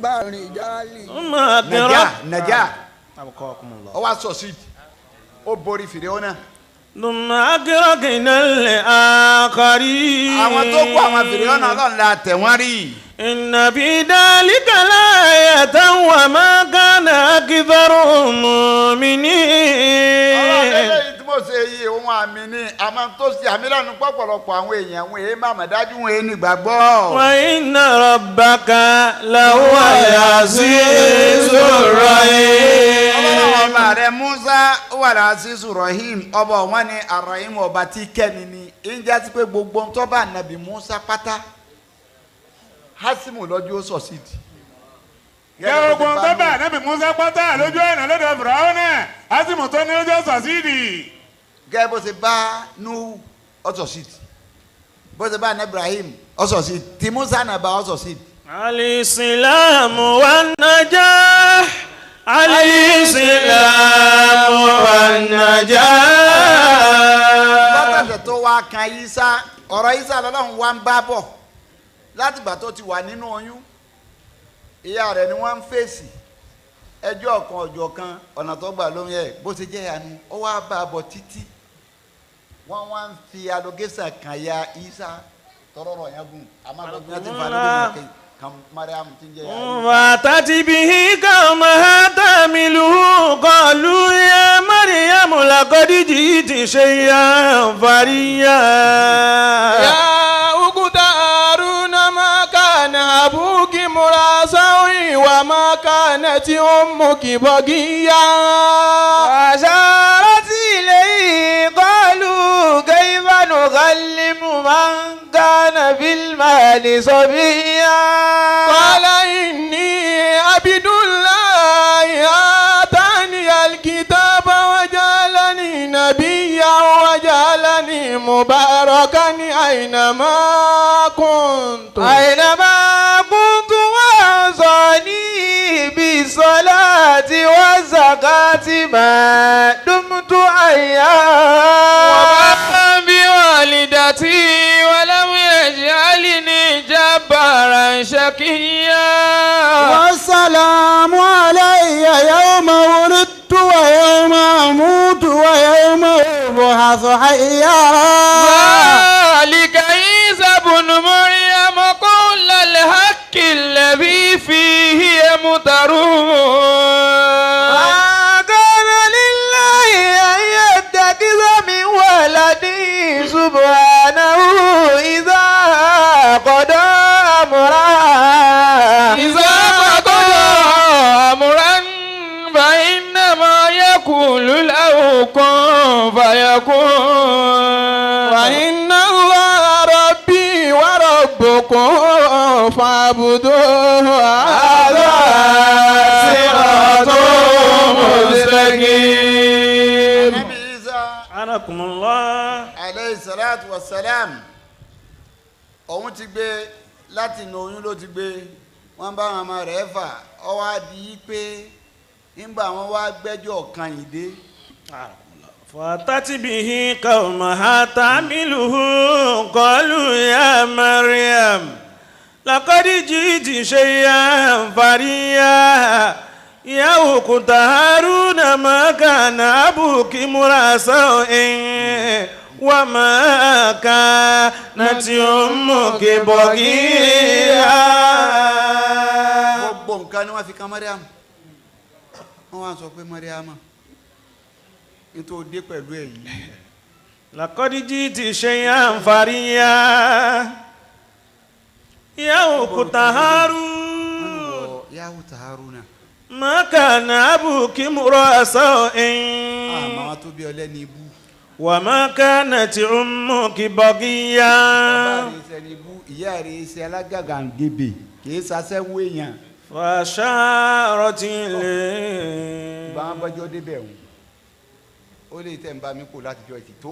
الرجال ثم Nàjà أغرق nàjà أبقاكم الله. ó wá succeed, ó borí Fìràwọ́nà. ثم أغرقنا الآخرين. Àwọn tó kó àwọn Fìràwọ́nà, Ọlọ́run la tẹ̀ wọ́n rí. إن في ذلك لآية وما كان أكثرهم Ọlọ́run مؤمنين. eléyìí tí mo ṣe yìí, ohun àmì ni, àmọ́ tó ṣe àmì lẹ́nu pọ̀pọ̀lọpọ̀ àwọn èèyàn, wọn èé má mà dájú, wọn èé nígbàgbọ́. وإن ربك لهو العزيز الرحيم. Ọlọ́run ọba rẹ̀ Musa wà lásìsù Rahim, ọba wọn ni Arahim, ọba tí kẹ́ni ni ìjà ti pé gbogbo ń tọ́ba nàbì Musa pátá Hasimu lọ́jọ́ ó sọ̀sídì. Jẹ́ ogun tó bá Ànábì Musa pátá lójú ọ̀nà lọ́dọ̀ Fìràwọ́nà, Ásìmù tó ní ojú sọ̀sídì. Gẹ́gẹ́ bó ṣe bá Nuhu, ó sọ̀sídì, bó ṣe bá Ibrahim, ó sọ̀sídì, tí Musa náà bá, ó sọ̀sídì. الإسلام والنجاح، الإسلام والنجاح. Látàtẹ̀ tó wá kan Isa, ọ̀rọ̀ Isa lọ́lọ́run wá ń bá bọ̀ látìgbà tó ti wà nínú oyún ìyá rẹ̀ ni wọ́n ń fèsì ẹjọ́ ọ̀kan ọ̀jọ̀ kan ọ̀nà tó gbà lóyún ẹ̀ bó ṣe jẹ́ ìyanu, ó wá bá a bọ̀ títí wọ́n wá ń fi allocation kan ya Isa tọrọrọ yẹn gùn, àmọ́ gbogbo yẹn ti fa allocation kan Mariam ti ń jẹ́ ìyá Isa. وأتت به قومها تحمله قالوا يا مريم لقد جئت شيئا فريا. يا أخت هارون، ما كان أبوك امرأ سوء وما كانت أمك بغيا. أشارت إليه قالوا كيف نكلم من كان في المهد صبيا؟ قال إني عبد الله، آتاني الكتاب وجعلني نبيا وجعلني مباركا أينما كنت. أينما كنت، وأوصاني بالصلاة والزكاة ما دمت حيا. وبرا بوالدتي ولم يجعلني جبارا شقيا. والسلام علي يوم ولدت ويوم أموت ويوم أبعث حيا. ذلك عيسى ابن مريم، قول الحق الذي فيه يمترون. ما كان لله أن يتخذ من ولد، سبحانه، إذا قضى أمرا. إذا قضى أمرا فإنما يقول له كن فيكون. وإن الله ربي وربكم فاعبدوه، هذا صراط مستقيم. Ànábì Isa أنكم الله. Aleyhi salatu wa salam, òun ti gbé láti inú oyún ló ti gbé wọn bá àwọn ọmọ rẹ̀ fà, ọ wá di pé nígbà wọn wá gbẹ́jọ́ kan yìí dé. فأتت به قومها تحمله قالوا يا مريم لقد جئت شيئا فريا، يا أخت هارون، ما كان أبوك امرأ سوء وما كانت أمك بغيا. Gbogbo nǹkan ni wọ́n fi kan Mariam, wọ́n wá sọ pé Mariam, nítorí dé pẹ̀lú èyí. لقد جئت شيئا فريا، يا أخت هارون. Yahoo Haruna. ما كان أبوك امرأ سوء àmọ́ wọn tó bí ọlẹ́ni ibú. وما كانت أمك بغيا. Bàbá rẹ̀ ṣe ní ibú, ìyá rẹ̀ ṣe alágàgàǹgebè, kì í ṣaṣẹ́wó èèyàn. فأشارت إليه. Ìgbà wọn bọ́jọ́ débẹ̀ òun, ó lè tẹ̀ ń bá mi pò látijọ́ ìtì tó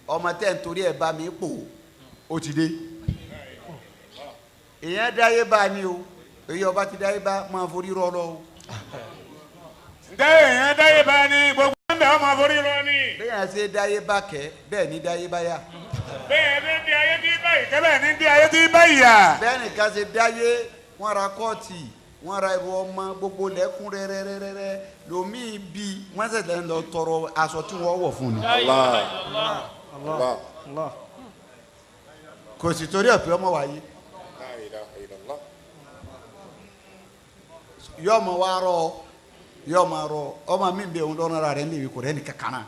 ọmọ tẹ̀ ń torí ẹ̀ bá mi pò, ó ti dé. Èèyàn dáyé bá ni o, èyí ọba ti dáyé bá máa forí rọ lọ o. Ǹjẹ́ èèyàn dáyé bá ní gbogbo ń bẹ̀ ọmọ forí rọ ni. Bẹ́ẹ̀ ṣe dáyé bá kẹ́, bẹ́ẹ̀ ní dáyé bá yá. Bẹ́ẹ̀ ní di ayé tí báyìí kẹ́bẹ̀ ní di ayé tí báyìí yà. Bẹ́ẹ̀ nìkan ṣe dáyé. Wọ́n ra kọ́ọ̀tì, wọ́n ra ẹrù ọmọ gbogbo lẹ́kún rẹ́rẹ́rẹ́rẹ́ lomi bí wọ́n ṣẹ̀ṣẹ̀ ń lọ tọrọ aṣọ tí wọ́n wọ̀ fún ni. Allah. Allah. Allah. Kò sì torí ọ̀pẹ ọmọ wáyé. La ilaha illallah. Yọ ọmọ wa rọ yọ ọmọ rọ ọmọ mi bẹ òun lọ́nà rẹ̀ níbi kò rẹ́ ní kankan náà.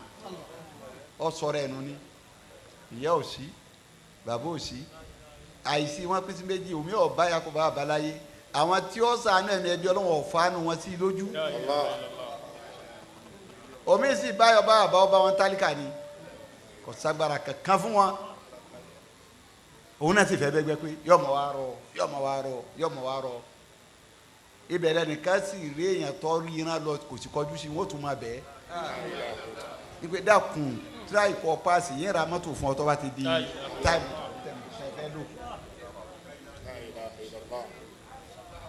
Ọ sọ̀rọ̀ ẹnu ni ìyá ò sí bàbá ò sí àìsí wọn pín sí méjì omi ọba yakuba abalaye àwọn tí ó sànú ẹ̀mí ẹbí ọlọ́wọ́ ọ̀fáànù wọn sí lójú. Allah. Omi sì báyọ̀ bá àbá ọba wọn tálíkà ni kò ságbára kankan fún wọn. Òun náà sì fẹ́ bẹ́gbẹ́ pé yọmọ wa rọ yọmọ wa rọ yọmọ wa rọ. Ibẹ̀rẹ̀ nìkan sì rí èèyàn tọ́ rí iná lọ kò sì kọjú sí wọn ó tún máa bẹ̀ ẹ́. Ìpè dákun tíráì kọ páàsì yín ra mọ́tò fún ọ tó bá ti di táìmù tẹ̀ fẹ́ lò. La ilaha illallah.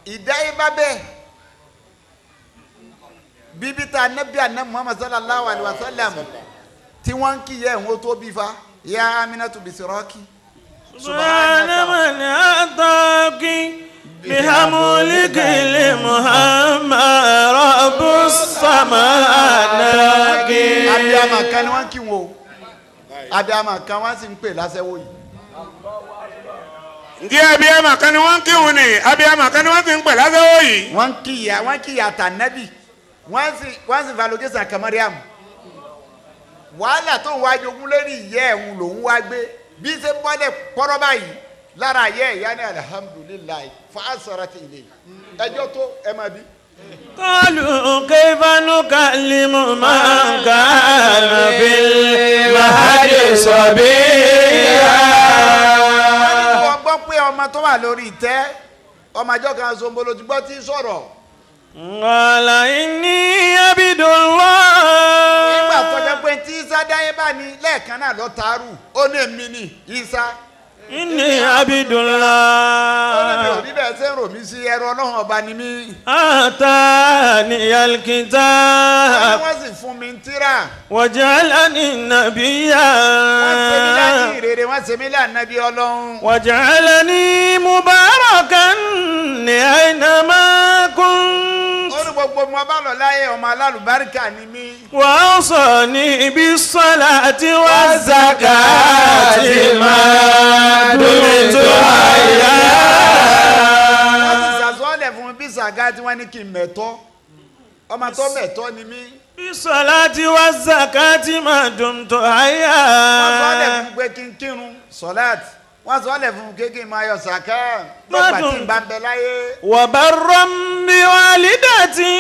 Ìdáyébá bẹ́ẹ̀ bíbí ta anabi àná Muhammad sallallahu alayhi wa sallam tí wọ́n ń kí yẹ ẹ̀hún tó bí fa ya Aminatu bisiraki. سبحان من أعطاك بحملك لمحمد رب السماء. Abiyama kan ni wọ́n ń kí wọn o, abiyama kan wọ́n sì ń pè lásẹ̀wò yìí. Ǹjẹ́ abiyama kan ni wọ́n ń kírun ni abiyama kan ni wọ́n ti ń pè lásẹ̀wò yìí. Wọ́n ń kí ya wọ́n kí ya tànẹ́bì wọ́n sì valogesa kamariam. Wàhálà tó ń wá jogún lórí ìyẹ́ ẹ̀hún lòún wá gbé bí ṣe ń bọ́lẹ̀ pọ́rọ́ báyìí lára ayé ìyá ní alihamudulilayi fa'asara ti ilé ẹjọ́ tó ẹ máa bí. قالوا كيف نكلم من كان في المهد صبيا. Wọ́n ní wọ́n gbọ́ pé ọmọ tó wà lórí ìtẹ́ ọmọ àjọ kan ṣoṣo ti gbọ́ tí ń sọ̀rọ̀. قال إني عبد الله. Nígbà tó jẹ́ pé tí Isa dáyé bá ní lẹ́ẹ̀kan náà lọ taaru ó ní èmi ni Isa. إني عبد Ó ní mi ò الله. rí bẹ́ẹ̀ ṣe ń rò mí sí ẹrú Ọlọ́run ọba ni mí. آتاني Wọ́n ní الكتاب wọ́n sì fún mi ń tírà. وجعلني نبيا. Wọ́n ṣe mí láti ìrere wọ́n ṣe mí lánàbí Ọlọ́run. وجعلني مباركا أينما كنت. Ó ní gbogbo ọmọ bá lọ láyé ọmọ alálùbáríkà ni mí. وأوصاني بالصلاة والزكاة ما دمت حيا. Wọ́n ti sàsọ́ọ̀lẹ̀ fún mi bí sàgá tí wọ́n ní kí n mẹ̀tọ́. Ọmọ tó mẹ̀tọ́ ni mí. بالصلاة والزكاة ما دمت حيا. Wọ́n sọ́ọ̀lẹ̀ fún mi pé kí n kírun sọ́láàtì. Wọ́n sọ́ọ̀lẹ̀ fún mi pé kí n máa yọ sàká. Lọ́gbà tí n bá ń bẹ láyé. وبرا بوالدتي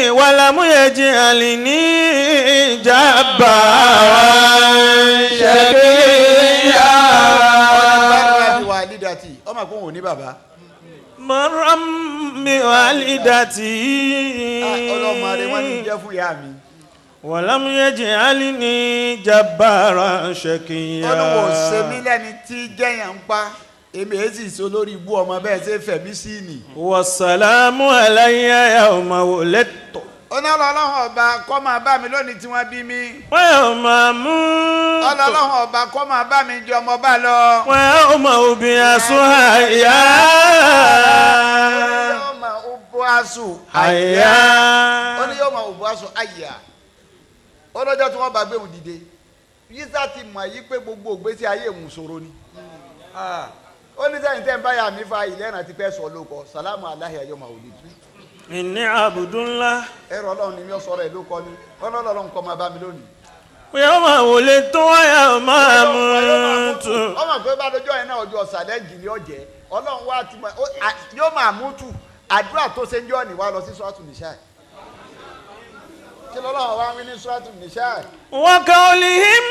ولم يجعلني جبارا شقيا. Ọ̀nà bá wà lídàtì ọmọ kò wò ní bàbá. برا بوالدتي Ọlọ́mọ rẹ̀ wọ́n ní jẹ́ fún ìyá mi. ولم يجعلني جبارا شقيا. Ọlọ́wọ́ ṣe mí lẹ́ni tí jẹ́yàn ń pa. Èmi èyí sì ṣe olórí ibú ọmọ bẹ́ẹ̀ ṣe fẹ̀mí sí ni. والسلام علي يوم ولدت Ọlọ́run ọba kọ́ máa bá mi lónìí tí wọ́n bí mi. ويوم أموت Ọlọ́run ọba kọ́ máa bá mi jẹ ọmọ bá lọ. ويوم أبعث حيا. Yóò máa bó aṣọ حيا. Ó ní yóò máa bó aṣọ àyà. Ọlọ́jọ́ tí wọ́n bá gbé òun dìde. Yíṣà ti mọ̀ yí pé gbogbo ògbésí ayé òun ṣòro ni. Ó ní sẹ́yìn tẹ́ ń báyà mi fa ìlẹ́rìn àti fẹ́ sọ lóko. Sàlámù aláhi ayọ́ máa wò lè. إني عبد الله. Ẹ̀rọ Ọlọ́run ni mi ò sọ̀rọ̀ ẹ̀ lóko ni. Ọlọ́run kọ́ máa bá mi lónìí. ويوم ولدت ويوم أموت. Ọmọ pé bá lójó yẹn náà ọjọ́ ṣàlẹ́ǹjì ni ó jẹ́. Ọlọ́run wá ti mọ̀ yóò máa mú tù. Àdúrà tó ṣe ń jọ́ ni wá lọ sí Suratul Nisa. Kí lọ́lọ́run wá ń wí ní Suratul Nisa? وقولهم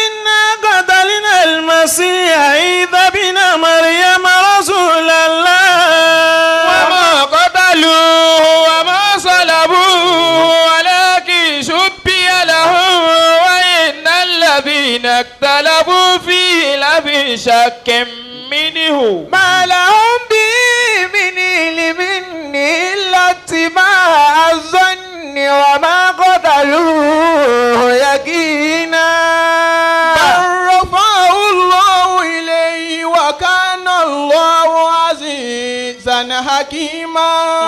إنا قتلنا المسيح عيسى ابن مريم رسول الله. وما قتلوه وما صلبوه ولكن شبه لهم وإن الذين اختلفوا فيه لفي شك منه. ما لهم به من علم إلا اتباع الظن وما قتلوه يقينا. بل رفعه الله إليه وكان الله عزيزا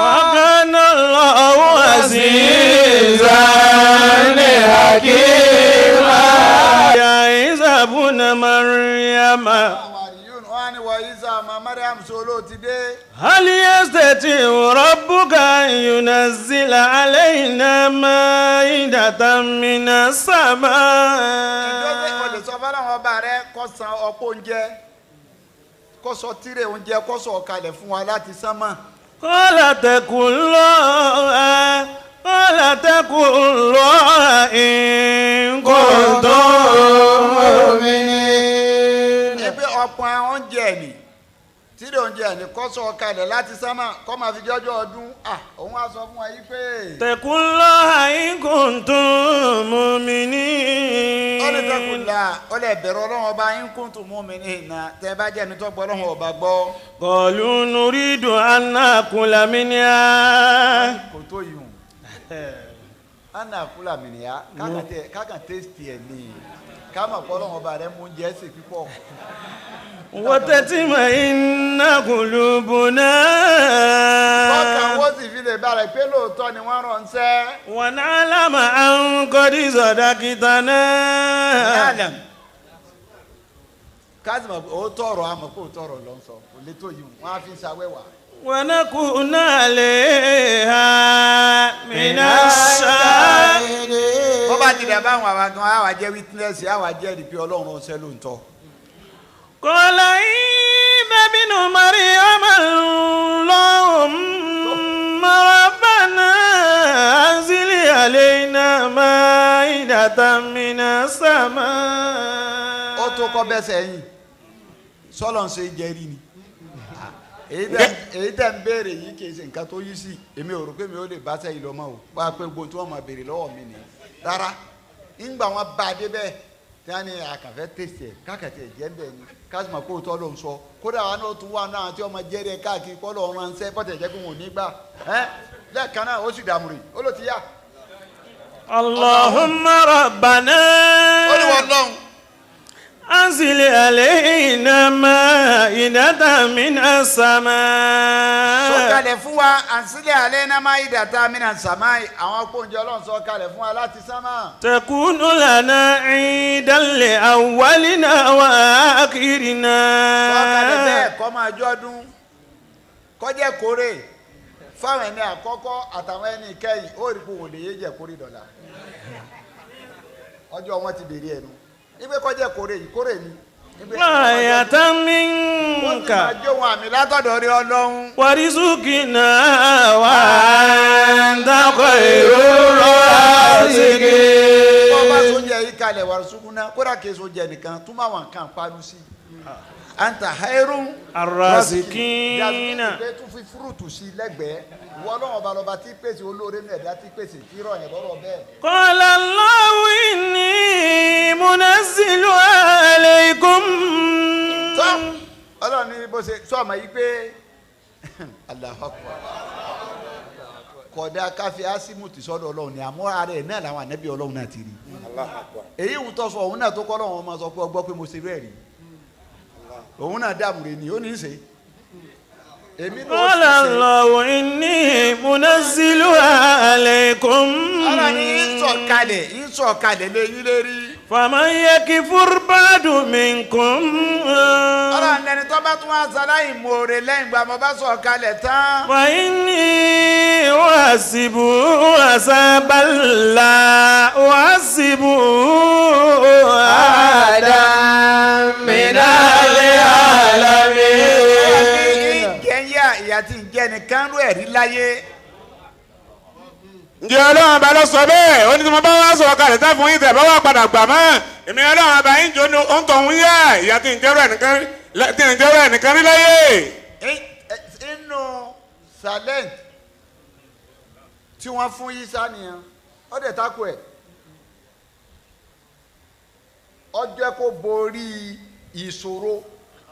وكان الله عزيزا حكيما يا عيسى ابن مريم wọ́n ní wọ Isa ọmọ Mariam solo ti dé. هل يستطيع ربك أن ينزل علينا مائدة من السماء ìjọba o lè sọ fọlọ́wọn ọba rẹ kó san ọ̀pọ̀ oúnjẹ kó sọ tírè oúnjẹ kó sọ kalẹ̀ fún wa láti sánmà. قال اتقوا الله قال اتقوا الله إن كنتم مؤمنين ẹgbẹ́ ọ̀pọ̀ oúnjẹ ni tírè oúnjẹ ni kó sọ kalẹ̀ láti sánmà kó máa fi jọ́jọ́ ọdún à òun á sọ fún wa yìí pé. اتقوا الله إن كنتم مؤمنين ó lè tẹkùn là ó lè bẹ̀rù ọlọ́run ọba yín kún tó mú mi ní ìná tẹ́ bá jẹ́ ẹni tó gbọ́ ọlọ́run ọba gbọ́. قالوا نريد أن نأكل منها kò tó yìí hùn ana kula mìnìyà kákan tẹ́sítì ẹ̀ ní ká mọ̀ pé ọlọ́run ọba rẹ̀ mú oúnjẹ ṣe pípọ̀. وتطمئن قلوبنا kọ́kàn wọ́n sì fi lè bára pé lóòótọ́ ni wọ́n ránṣẹ́. ونعلم أن قد صدقتنا Adam kásìmọ̀ pé òótọ́ ọ̀rọ̀ àmọ̀ pé òótọ́ ọ̀rọ̀ ló ń sọ kò lè tó yìí wọ́n á fi ń ṣàwẹ́wà. ونكون عليها من الشاهدين bó bá ti dẹ̀ báwọn àwa gan àwa jẹ́ witness àwa jẹ́rìí pé ọlọ́run ránṣẹ́ lóòótọ́. قال عيسى ابن مريم اللهم ربنا أنزل علينا مائدة من السماء ó tó kọ́ bẹ́sẹ̀ yìí sọ́lọ̀ ń ṣe jẹ́rí ni èyí tẹ́ ń béèrè yìí kì í ṣe nǹkan tó yí sí èmi ò rò pé mi ò lè bá sẹ́yìn lọ mọ́ o wá pé gbogbo tí wọ́n máa béèrè lọ́wọ́ mi nìyí rárá ńgbà wọn bá a dé bẹ́ẹ̀ tí wọ́n ní àkànfẹ́ tèsì ẹ̀ kákàtì ẹ̀ jẹ́ bẹ́ẹ̀ ni kásìmọ̀ kó tọ́ ló ń sọ kódà wọn náà tún wà náà tí wọ́n máa jẹ́rìí ẹ̀ káàkiri kọ́ lọ́ọ́ ránṣẹ́ bọ́tẹ̀ jẹ́ pé wọn ò ní gbà ẹ́ lẹ́ẹ̀kan náà ó sì dààmú rè ó ló ti yá. اللهم ربنا ó ní wọn lọ́hùn. أنزل علينا مائدة من السماء sọ̀kalẹ̀ fún wa ànsílẹ̀ alẹ́ náà máa yí dàtà mìíràn sàmáì àwọn akóúnjẹ ọlọ́run sọ̀kalẹ̀ fún wa láti sámà. تكون لنا عيدا لأولنا وآخرنا sọ̀kalẹ̀ bẹ́ẹ̀ kọ́ máa jọ́dún kọjá kórè fáwọn ẹni àkọ́kọ́ àtàwọn ẹni ìkẹyìn ó rí kó wò lè yé jẹ kórè dọ̀là ọjọ́ wọn ti bèrè ẹnu ibi kọjá kórè yìí kórè ni. Ibi- آية ó sì منك máa jó wọn àmì látọ̀dọ̀ rí ọlọ́run. ورزقنا وأنت خير الرازقين bọ́ bá sóúnjẹ yìí kalẹ̀ wà sùkúnná kódà kìí sóúnjẹ nìkan tún máa wà nǹkan panu sí i. anta hayrun الرازقين yàtọ̀ tún fi fúrúùtù sí lẹ́gbẹ̀ẹ́ ìwọ ọlọ́run ọba lọba tí pèsè olóore ní ẹ̀dá tí pèsè tí rọ̀ yẹn lọ́rọ̀ bẹ́ẹ̀. قال الله إني منزلها عليكم tọ́ ọlọ́run ní bó ṣe sọ ọmọ yìí pé Allahu Akbar kódà káfí asimu ti sọ́dọ̀ ọlọ́run ni àmọ́ ara ẹ̀ náà làwọn ànábì ọlọ́run náà ti rí èyí ń tọ́ sọ òun náà tó kọ́ ọlọ́run ọmọ sọ pé ọgbọ́ pé mo ṣe rẹ̀ rí òun náà dààmú rẹ̀ ni ó ní í ṣe èmi náà ó قال sì ṣe. الله إني منزلها عليكم ọlọ́run ní ń sọ̀kalẹ̀ ń sọ̀kalẹ̀ lé yín lérí. فمن يكفر بعد منكم ọlọ́run lẹni tó bá tún wá sáláì mòrè lẹ́yìn ìgbà mo bá sọ̀kalẹ̀ tán. فإني أحسب عذابا لا أحسب أحدا من العالمين ìjẹ́ ń yá ìyá tí ń jẹ́ nìkan rú ẹ̀rí láyé. ǹjẹ́ ọlọ́run ọba ló sọ bẹ́ẹ̀ ó ní tí mo bá wá sọ̀rọ̀ kalẹ̀ tá fún yín tẹ̀ bá wà padà gbà mọ́ èmi ọlọ́run ọba yín jó ní ó ń tọ̀ ń yá ìyá tí ń jẹ́rọ ẹnìkan rí láyé. Inú silent tí wọ́n fún Yísà nìyẹn ó dẹ̀ tako ẹ̀ ọjọ́ kó borí ìṣòro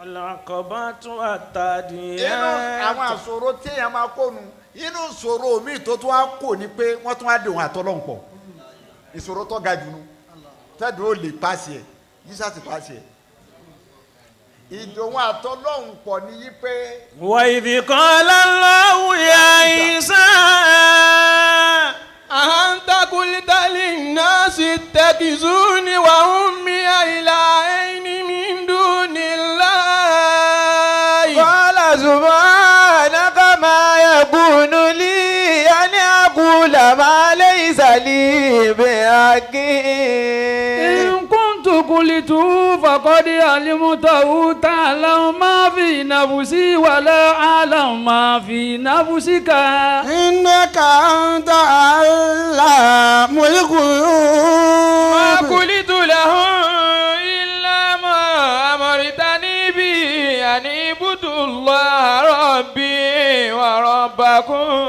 العقبات والتاديات inú àwọn àṣòro téèyàn máa kó nu inú ìṣòro míì tó tún á kò ní pé wọ́n tún á dè wọ́n àtọ́lọ́hún pọ̀ ìṣòro tó ga jù nu tẹ́dùn ó lè paṣẹ ẹ̀ Yísà ti paṣẹ ẹ̀ ìdòwọ́n àtọ́lọ́hún pọ̀ ní yí pé وإذ قال الله يا عيسى اتخذوني وأمي إلهين من دون الله قال سبحانك ما يكون لي أن أقول ما ليس لي بحق إن كنت قلته فقد علمته تعلم ما في نفسي ولا أعلم ما في نفسك إنك أنت علام الغيوب ما قلت لهم إلا ما أمرتني به أن اعبدوا الله ربي وربكم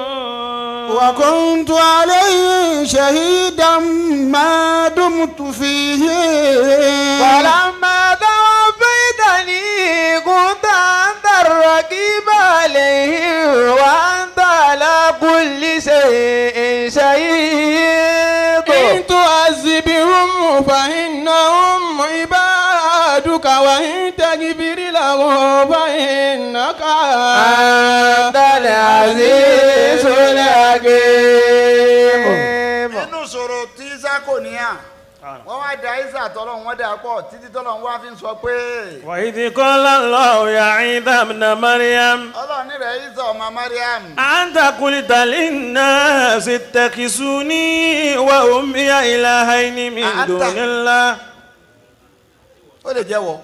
وكنت عليهم شهيدا ما دمت فيه فلما توفيتني كنت أنت الرقيب عليهم وأنت على كل شيء شهيد إن تعذبهم فإنهم عبادك وإن تغفر لهم فإنك أنت العزيز الحكيم. Nínú sọ̀rọ̀ tí Isa kò níyà wọ́n wá da Isa tọ́lọ́run wọ́n dà pọ̀ títí tọ́lọ́run wá fi ń sọ pé. وإذ قال الله يا عيسى ابن مريم Ọlọ́run ní rẹ̀ Isa ọmọ Mariam. أنت قلت للناس اتخذوني وأمي إلهين من أأنت- دون الله Ó lè jẹ́wọ́.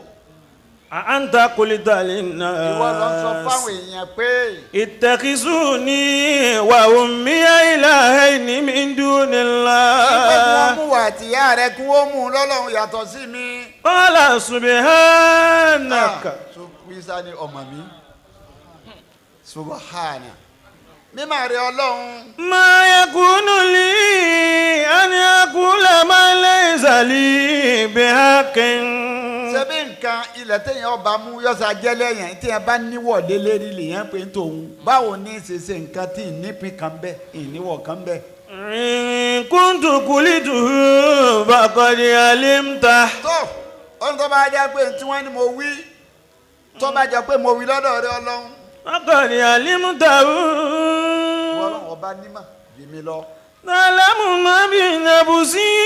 أأنت قلت Ìwọ lọ sọ للناس fáwọn èèyàn pé اتخذوني وأمي إلهين من دون pé kí wọ́n الله mú wà àtìyá rẹ kí wọ́n mú un lọ́lọ́run yàtọ̀ sí mi. قال سبحانك Ah, so Isa ni ọmọ mi. Subahana. Mímọ̀ rẹ Ọlọ́run. ما يكون لي أن أقول ما ليس لي بحق Ṣebí nǹkan ilẹ̀ téèyàn ọba mú yọ̀sà jẹ́ lẹ́yìn téèyàn bá níwọ̀ lélẹ́rí lèyàn pé ń tòun. Báwo ní ṣe ṣe nǹkan tí ìnípín kan bẹ́ẹ̀ ìníwọ̀ kan bẹ́ẹ̀. إن كنت قلته فقد علمته Tó ohun tó bá jẹ́ pé tí wọ́n ní mo wí tó bá jẹ́ pé mo wí lọ́dọ̀ rẹ Ọlọ́run. فقد علمته Ìwọ Ọlọ́run ọba nímọ̀ jù mí lọ. تعلم ما في نفسي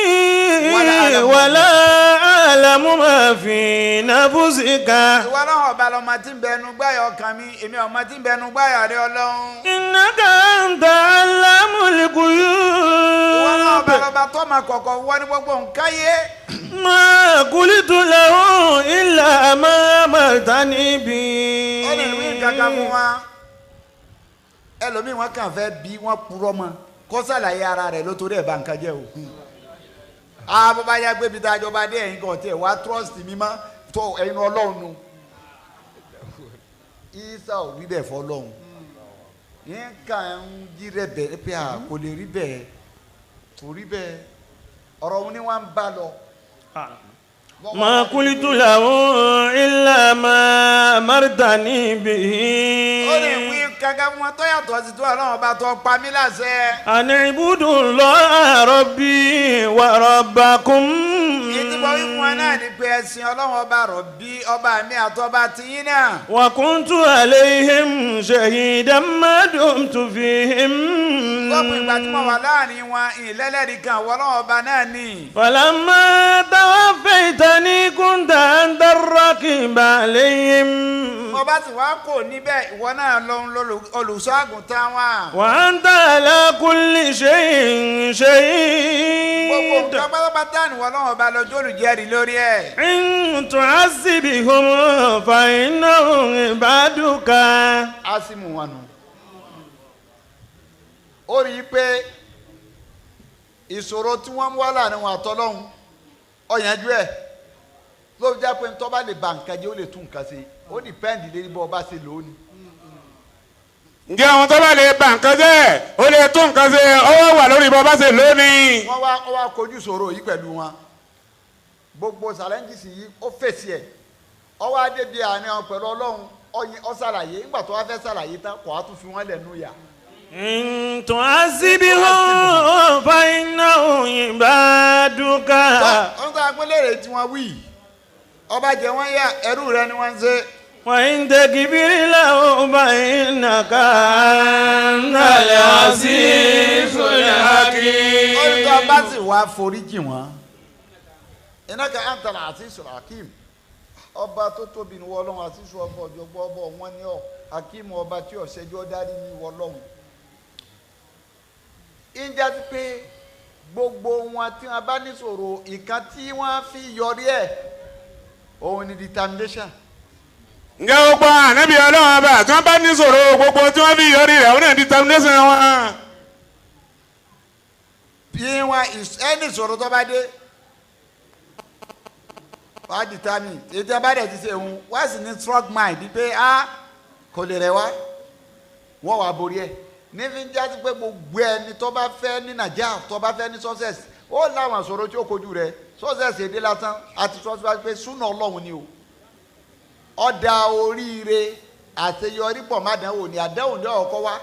ولا أعلم. ولا أعلم ما في نفسك Ìwọ Ọlọ́run ọba lọmọ tí ń bẹnu gbáyà ọkàn mi èmi ọmọ tí ń bẹnu gbáyà rẹ Ọlọ́run. إنك أنت علام Ìwọ Ọlọ́run ọba الغيوب lọba tó máa kọ̀kọ̀ wọ́n ní gbogbo nǹkan yé. ما قلت له إلا ما أمرتني به Ó lè wí nǹkan kan fún wa. Ẹlòmíì wọn kàn fẹ́ bí wọ́n purọ́ mọ́ kó sàlàyé ara rẹ̀ ló torí ẹ̀ bá nǹkan jẹ́ o. A bó bá yá gbé ibi tá a jọba dé ẹ̀yin kan tiẹ̀ wá trust mi mọ́ tó ẹ̀yin Ọlọ́run nu. Isa ò wí bẹ́ẹ̀ fọlọ́run. Yín kàn ń jí rẹ̀ bẹ́ẹ̀ pé a kò lè rí bẹ́ẹ̀ kò rí bẹ́ẹ̀ ọ̀rọ̀ òun ni wọ́n ń bá lọ. ما قلت له إلا ما أمرتني به Ó lè wí kankan fún wọn tó yàtọ̀ sí tó Ọlọ́run ọba tó pa mí láṣẹ. أن اعبدوا الله ربي وربكم Èyí tí mo wí fún wọn náà ni pé ẹ̀sìn Ọlọ́run ọba rọ̀bí ọba mi àtọba tiyín náà. وكنت عليهم شهيدا ما دمت فيهم Lọ́pọ̀ ìgbà tí mo wà láàrin wọn ìlẹ́lẹ́rìí kan wọ Ọlọ́run ọba náà ni. فلما توفيتني كنت أنت الرقيب عليهم Mo bá sì wá kò níbẹ̀ ìwọ náà ló ń olùṣọ́ àgùntàn wa. وأنت على كل شيء Gbogbo شهيد nǹkan pátápátá ni wọ́n Ọlọ́run ọba lọ́jọ́ olùjẹ́rìí lórí ẹ̀. إن تعذبهم فإنهم عبادك Á sì mú wọn nù. Ó rí i pé ìṣòro tí wọ́n ń wá láàrin wọn àtọ́lọ́hún ọ̀yànjú ẹ̀ ló fi jẹ́ pé ntọ́ bá lè ba nǹkan jẹ́ ó lè tún nǹkan ṣe ó dìpẹ́ǹdì lérí bọ́ ọba ṣe lónìí. ǹjẹ́ àwọn tó bá lè ba nǹkan jẹ́ ó lè tún nǹkan ṣe ọwọ́ wà lórí bọ́ bá ṣe lónìí. Wọ́n wá wọ́n wá kojú ìṣòro yìí pẹ̀lú wọn gbogbo challenges yìí ó fèsì ẹ̀ ọwọ́ adébíyà àárín wọn pẹ̀lú Ọlọ́run ọyìn ó ṣàlàyé nígbà tó wá fẹ́ ṣàlàyé tán kò á tún fi wọ́n lẹ́nu yà. إن تعذبهم فإنهم عبادك wọ́n sọ pé léèrè tí wọ́n wí ọba jẹ wọ́n yá ẹrú rẹ ni wọ́n ń ṣe. وإن تكبر لهم فإنك أنت العزيز الحكيم Olùkọ́ bá sì wá foríjì wọ́n Innaka antal azizul hakim. Ọba tó tóbi ní Ọlọ́run àṣìṣe ọba ọ̀jọ̀gbọ́n ọba wọn ní ọ hakim ọba tí ọ̀ṣẹ́jọ́ dárí ní Ọlọ́run. Ìjà ti pé gbogbo wọn tí wọn bá níṣòro ìkan tí wọn fi yọrí ẹ̀ òun ni determination. Ǹjẹ́ ó gbọ́ ànábì Ọlọ́run ọba tí wọ́n bá níṣòro gbogbo tí wọ́n fi yọrí rẹ̀ òun náà determination wọn. Bí wọn ẹni ìṣòro tó bá dé wàá determine èyí tí a bá dẹ̀ ti ṣe òun wá sì ní strong mind pé a kò lè rẹ̀ wá wọ́n wàá borí ẹ̀ nífi ń jásí pé gbogbo ẹni tó bá fẹ́ ní Nàìjíríà tó bá fẹ́ ní success ó láwọn ìṣòro tí ó kojú rẹ̀ success èdè lásán àti success pé súnà Ọlọ́run ni o ọ̀dà oríire àṣeyọrí pọ̀ má dánwò ní àdánwò ní ọ̀kọ́ wá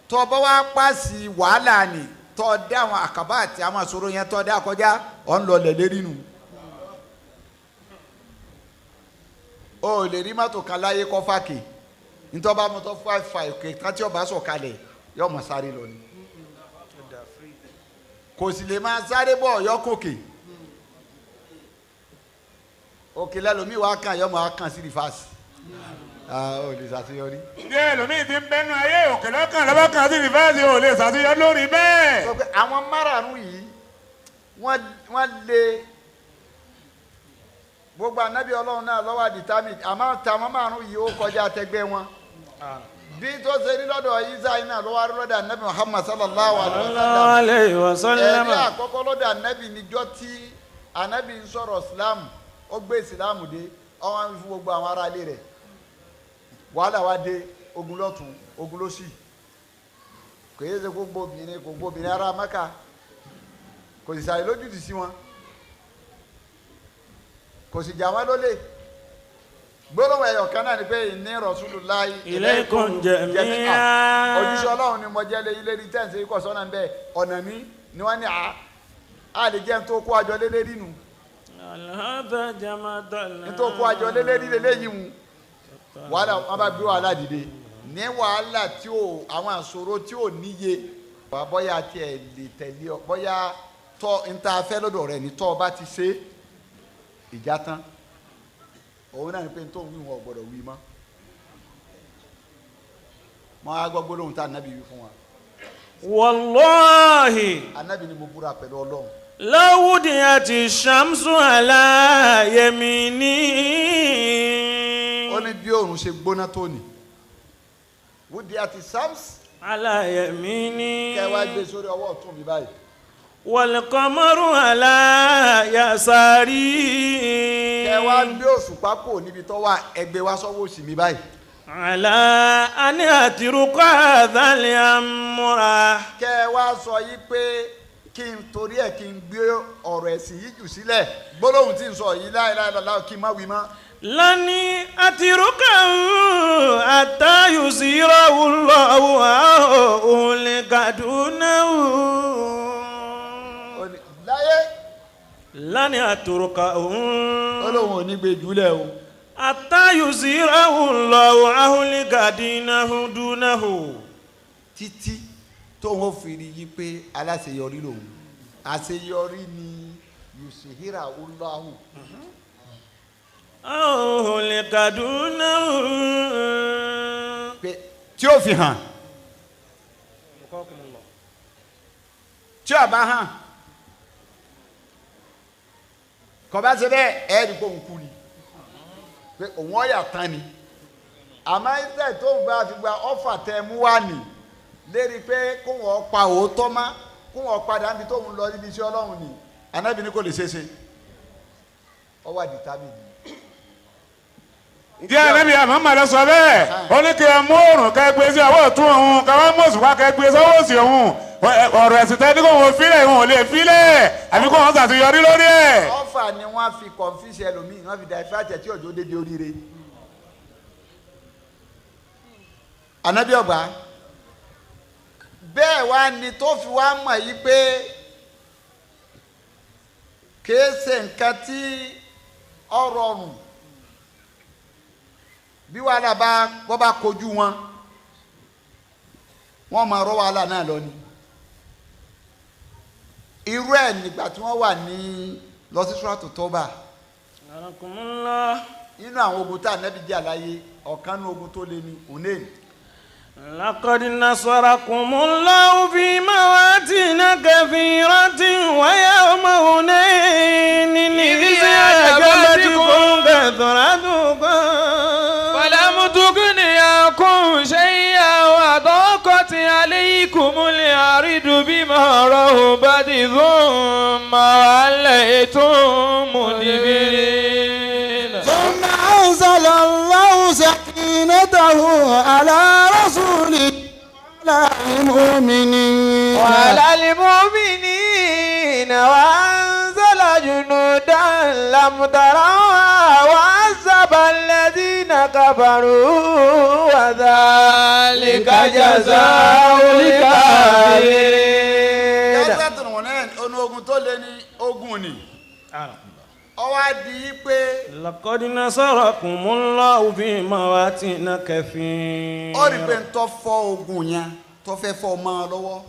tó bá wá pàṣẹ wàhálà ni tó dá àwọn àkàbà àti àwọn ìṣòro yẹn tó dá kọjá ọ̀ ń lọ lẹ̀ lérí nu. O lè rí mọ́tò kan láyé kọ́ fàkè ntọ́ba mọ́tò fà òkè tán tí ọba sọ̀kalẹ̀ yọ mọ̀ sáré lọ ni kò sì lè máa sáré bọ̀ yọ kòkè òkè lẹ́lòmíì wàá kàn yọ mọ̀ á kàn sí rìfáàsì ó lè ṣàṣeyọrí. Ǹjẹ́ ẹlòmíì ti ń bẹ́nu ayé òkè lọ́kàn lọ́bọ̀ kan sí rìfáàsì ò lè ṣàṣeyọrí lórí bẹ́ẹ̀. Sọ pé àwọn márààrún yìí wọ́n lè gbogbo anabi Ọlọ́run náà lọ́wọ́ àdìtámì àmọ́ tàwọn márùn yìí ó kọjá àtẹgbẹ́ wọn bí tó ṣe rí lọ́dọ̀ Isa iná lọ́wọ́ rí lọ́dọ̀ anabi Muhammad sallallahu alayhi wa sallam. Ẹ̀rí àkọ́kọ́ lọ́dọ̀ anabi níjọ́ tí anabi ń sọ̀rọ̀ Islam ó gbé Islam dé ọwọ́n fún gbogbo àwọn ará ilé rẹ̀ wàhálà wa dé ogun lọ́tún ogun lósì kò yẹ ṣe gbogbo obìnrin kò gbogbo obìnrin ará Mẹ́kà kò sì sàyè lójútì sí wọn kò sì jà wọn lólè gbólóhùn ẹyọ kan náà ni pé ìní Rasulullahi ilaykum jami'a. Òjíṣẹ́ Ọlọ́run ni mo jẹ́ lé ilé ní tẹ́ǹsì ikọ̀ sọ́nà ń bẹ ọ̀nà mi ni wọ́n ní a lè jẹ́ nítorí kó àjọ lélẹ́ rí nu nítorí kó àjọ lélẹ́ rí lélẹ́yìí mu wàhálà wọn bá gbé wàhálà dìde ní wàhálà tí ò àwọn àṣòro tí ò níye bóyá tiẹ̀ lè tẹ̀lé ọ bóyá tọ́ níta fẹ́ lọ́dọ̀ rẹ̀ ní tọ́ ọ bá ti ṣe ìjà tán òun náà ní pé tó ń wí wọn ò gbọdọ̀ wí mọ́ mọ́ á gbọ́ gbólóhùn tá ànábì wí fún wa. Wallahi. Ànábì ni mo búra pẹ̀lú Ọlọ́run. Lawudiyati shamsu ala yemini. Ó ní bí òòrùn ṣe gbóná tó ní. Wudiyati shams. Ala yemini. Kẹ́ wá gbé sórí ọwọ́ ọ̀tún mi báyìí. Wal-qamaru ala yasari. Kẹ́ wá gbé òṣùpá kò níbi tó wà ẹgbẹ́ wá sọ́wọ́ òsì mi báyìí. Ala ani atiruka hadhal amra. Kẹ́ wá sọ yí pé kí n torí ẹ̀ kí n gbé ọ̀rọ̀ ẹ̀sìn yìí jù sílẹ̀ gbólóhùn tí n sọ yìí la ilaha illallah kí n má wí mọ́. Lani atiruka hatta yusirahu Allahu ulikadunahu. Láyé. Lani atiruka. Ó lóun ò ní gbé jùlẹ̀ o. Hatta yusirahu Allahu ahulikadinahu dunahu. Títí tóun ó fi rí yí pé aláṣeyọrí lòun àṣeyọrí ni yusihira Allahu. Ahulikadinahu. Pé tí ó fi hàn tí ó bá hàn kò bá ṣe bẹ́ẹ̀ ẹ̀ rí pé òun kú ni pé òun ọ̀yà tán ni àmọ́ ìṣe tó ń bá fi gba ọ́fà tẹ mú wá nì lérí pé kó wọ́n pa òótọ́ má kó wọ́n padà níbi tó ń lọ níbi iṣẹ́ Ọlọ́run ni Ànábì ní kò lè ṣeé ṣe ọ wà dìtámìnì. Ǹjẹ́ Ànábì Muhammad sọ bẹ́ẹ̀ ó ní kí ẹ mú òòrùn ká gbé sí ọwọ́ ọ̀tún òun ká wá mú òṣùpá ká gbé sọ́wọ́ òsì òun ọ̀rọ̀ ẹ̀sìn tẹ́ ní kó wọn fílẹ̀ wọn ò lè fílẹ̀ àbí kó wọn ṣàṣeyọrí lórí ẹ̀. Ọ̀fà ni wọ́n fi kọ̀ǹfíṣẹ̀ ẹlòmíì wọ́n fi dàífàtẹ̀ tí òjò débi oríire. Ànábì ọgbà bẹ́ẹ̀ wá ni tó fi wá mọ̀ yí pé kìí ṣe nǹkan tí ó rọrùn bí wàhálà bá bọ́ bá kojú wọn wọ́n máa rọ́ wàhálà náà lọ ni. Irú ẹ̀ nígbà tí wọ́n wà ní Lọ sí Suratu Tawbah. Anakumullah. Inú àwọn ogun tá ànábì jà láyé, ọ̀kan nínú ogun tó lé ní Hunain. لقد نصركم الله في مواطن كثيرة ويوم هنين إذ أعجبتكم كثرتكم ولم تغن عنكم شيئا وضاقت عليكم الأرض بما رحبت ثم وليتم مدبرين. ثم أنزل الله سكينته على رسوله وعلى المؤمنين وعلى المؤمنين وأنزل جنودا لم تروها وعذب الذين كفروا وذلك جزاء الكافرين. Gazatu Hunain onu ogun tó lé ní ogun ni. Ó wá di pé لقد نصركم الله في مواطن كثيرة. Ó rí pé ń tọ́ fọ́ ogun yẹn tó fẹ́ fọ́ ọmọ lọ́wọ́,